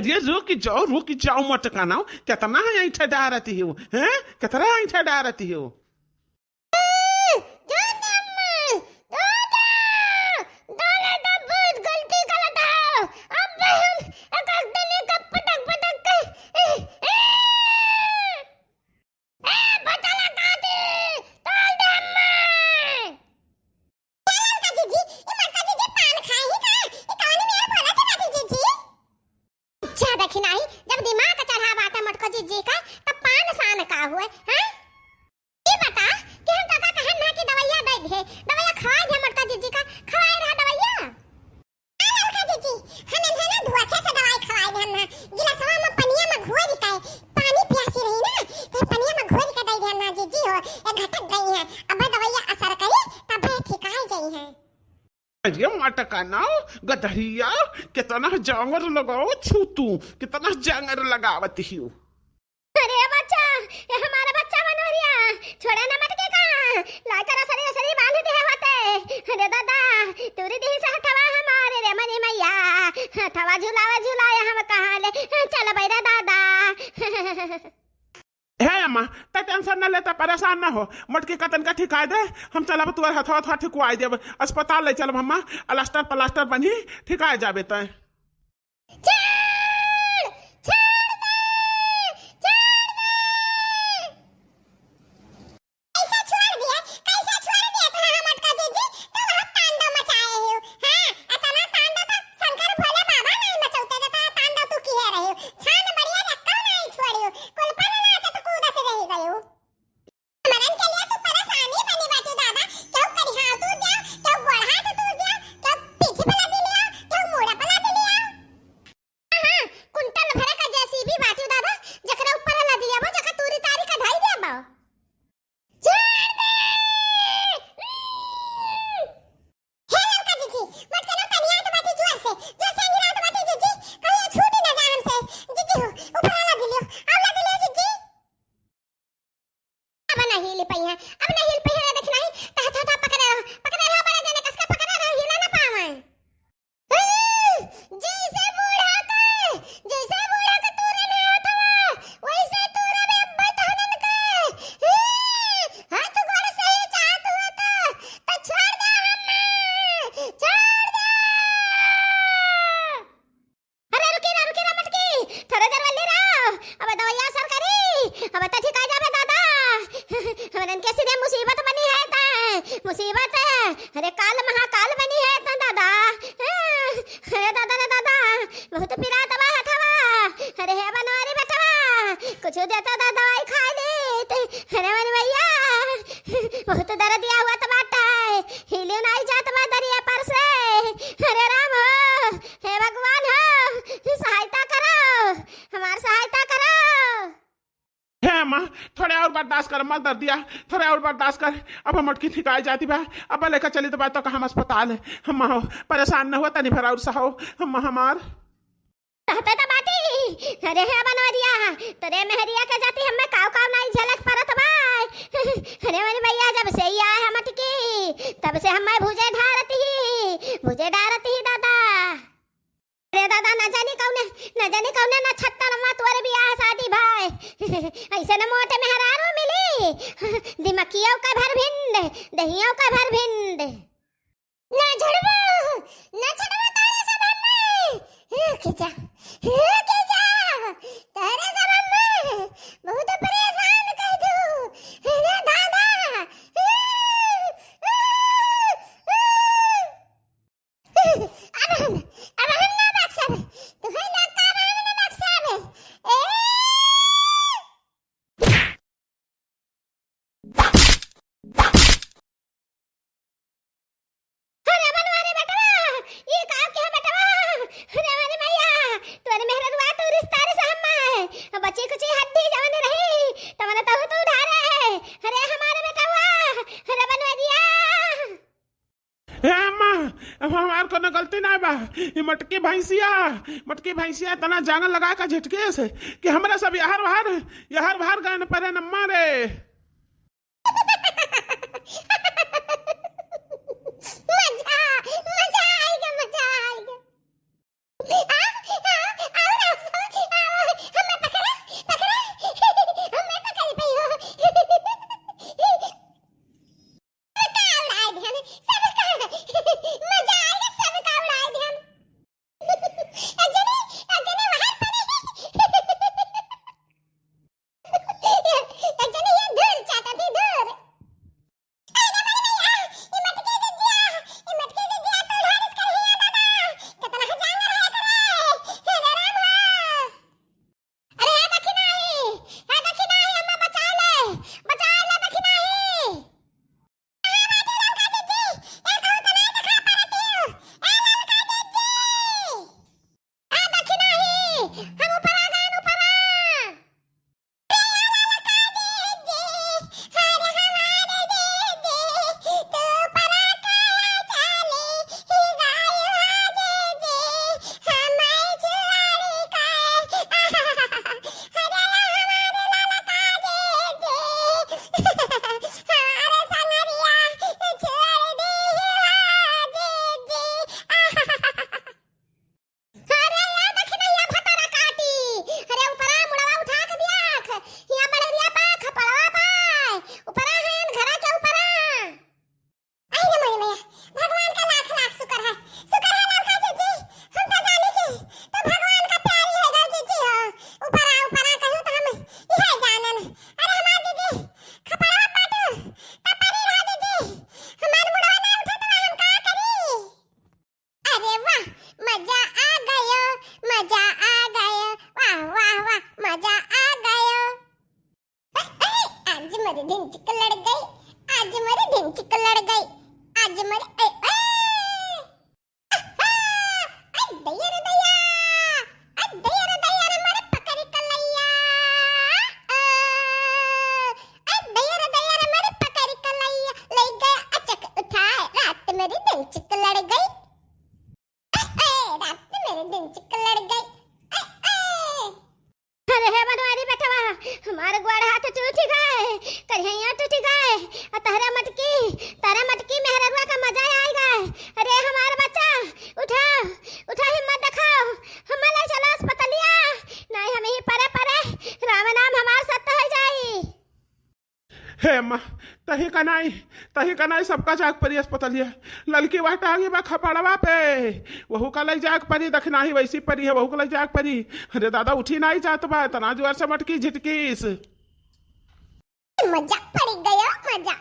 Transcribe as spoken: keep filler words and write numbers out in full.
अरे रुक जाओ, रुक जाओ, मटकाना, केतना ऐंठा डारत हियो, हैं? केतना ऐंठा डारत हियो? ए, बचला काटी, तोल दे हम्मे। ए ललका जीजी, ई मोटका जीजी पान खाई का? ई कवनी मेर बोलत बाटी जीजी? अच्छा देखी नाही, जब दिमाग चढ़ा बाटे मोटका जीजी का, तब पान सान का हुए, हैं? ई बता कि हम काका कहन ना कि दवैया दे दे, दवैया खवाई दे मोटका जीजी का, खवाए रहा दवैया। आ ललका जीजी, हम इन्हें ना धुआखे से दवाई खवाई देहन ना। गिलासवा में पनिया में घोर के, पानी प्यासी रही ना, तो पनिया में घोर के दे देहन ना जीजी हो, ये घटक गई है। अब दवैया असर करी, तब ये ठिकाए जाई है। अरे मटकाना, गदहिया, कितना जांगर लगावत हियो तू, कितना जांगर लगावत हियो। अरे बच्चा, ए हमारा बच्चा बनोरिया, छोड़े ना मटके का, लाकर असरी असरी बांध दे होते। अरे दादा, तूरी दी से हथवा हमारे रे मनी मैया, हथवा झुलावे झुलाए हम कहाँ ले, चल बैरा दादा। हे अम्मा, तै tension न ले, तै परेशान न हो, मटकी का तनका ठिकाए दे, हम चलब तुअर हथवा हथवा ठिकवाए देब, अस्पताल ले चलब हम्मा, अलस्टर पलास्टर बनी, ठिकाए जाबे तै। छोड़! छोड़ दे! छोड़ दे! कैसे छोड़ दिए? कैसे छोड़ दिए तोहरा मटका जीजी? तू वहाँ तांडव मचाए हो। हाँ, इतना तांडव तो शंकर भोले बाबा नहीं मचौते, जितना तांडव तू किए रहे हो। छान बढ़िया जक्का नहीं छोड़ी हो। कुल पर नाचत कूदत रह गए हो। हमरन के लिए तू परेशानी बनी बाटू दादा। केहू करिहा तू दिया, केहू गोड़ हाथ तू दिया, केहू पीठ पे लादी लिया, केहू मूड़ा पे लादी लिया। हाँ, हाँ, कुंटल भरे का JCB बाटू दादा, जकरा ऊपर लादी आबो, जका तूरी तारी का धाई दे आबो। छोड़ दे! हे ललका जीजी, मटकना पनियात बाटी जोर से, जोर से गिरात बाटी जीजी, कहियो छूटी ना जा हमसे। जीजी हो, ऊपर लादी लियो, अब लादी लियो जीजी। अब ना हिल पइहे, अब ना हिल पइहे रे, देख नाही, त हथवा पकड़े रहो, पकड़े रहो, बड़े जने कसके पकड़े रहो, हिला ना पावे। जैसे बूढ़ा के, जैसे बूढ़ा के तूरे ना हथवा, वैसे तूरे बे अब्बे तहनन के। हाथ गोड़ सही चाहत हुआ त, त छोड़ दे हम्मे, छोड़ दे। अरे रुकी ना, रुकी ना मटकी, थोड़े देर वल्ली रहो, अब दवैया असर करी, अब तो ठिका जाबे दादा। हमरन के सीधे मुसीबत बनी है त, मुसीबत, अरे काल महाकाल बनी है त दादा। अरे दादा रे दादा, बहुत पिरात बा हथवा, अरे हे बनवारी बेटवा, कुछ देता दा दवाई खा लेत, अरे मन भैया, बहुत दर्दिया हुआ त बाटा है, हिलियो नाही जात बा दरिया पर से। अरे राम हो, हे भगवान हो, सहायता करो, हमार सहायता करो। हे अम्मा, थोड़े और बर्दाश्त कर अम्मा, दर्दिया, थोड़े और बर्दाश्त कर। अब हम मटकी ठिकाए जाती बा, अब लेकर चली तो बा तो कहाँ अस्पताल है। अम्मा हो, परेशान न हुआ, तनी भर और सहो अम्मा हमार। कहते तो बाटी, अरे हे बनवरिया, तोरे मेहरिया के जाती हमें काव काव नाई झलक परत बा। अरे मेरे भैया, जब से ई आए हम मटकी, तब से हमें भुजे ढारत ही, भुजे डारत ही दादा। अरे दादा, न जानी कौने, न जानी कौने नक्षत्र मा तोरे बियाह शादी भाई। ऐसे न मोटे मेहरारू मिली, दिमकियों का भर भिंड, दहियों का भर भिंड। ना छोड़बो, ना छोड़बो तोरे सब हमें। रुक जा, रुक जा, तोरे सब हमें बहुत परेशान कर दू। अरे दादा। अब हम, अब हम ना बख्शब, तुहे ना का हम ना बख्शब। ए! अरे बनवा रे बेटवा, ये का के है बेटवा? अरे हमारे मैया, तोरे मेहररुआ तो रिश्ता रे सहम है। बची कुची हड्डी जवन रही, तवन तहु तू उधारे। अरे हमारे बेटवा, अरे बनवा दिया। ए अम्मा, अब हमार कोनो गलती ना बा। ई मटकी भैंसिया, मटकी भैंसिया इतना जांगर लगा के झटके से कि हमरा सब यहर बहर, यहर बहर गए न परे न मारे। मजा, मजा आएगा, मजा आएगा। आ, आ, आ, आ, चिक लड़ गई आज मरे, ए, ए, आहा, ए, दया रे दया, ए, दया रे दया रे, मरे पकड़ी कलैया, आ, ए, दया रे दया रे, मरे पकड़ी कलैया, ले गया अचक उठाए, रात मेरी दिन चिक लड़ गई। ए, ए, रात मेरी दिन चिक लड़ गई। ए, ए। अरे हे बनवारी बेटवा, हमार गोड़ हाथ टूट गए, करिहैया टूट गए, आ तहरे मटकी, तहरे मटकी मेहररुआ का मजा आइ गए। अरे हमार बच्चा, उठा, उठा, हिम्मत देखाओ, हमें ले चलो अस्पतालिया, नहीं हम ही परे परे राम नाम हमार सत्य हो जाई। हे अम्मा, तही का नाई, तही का नाई, सबका जाग परी अस्पतालिया। ललकी वह टांगी बा खपड़वा पे, वहू का लई जाग परी, दखिनाही वैसी परी है, वहू का लई जाग परी। अरे दादा, उठी नाई जात बा, तना जोर से मटकी झिटकीस। मजा पड़ी गया, मजा।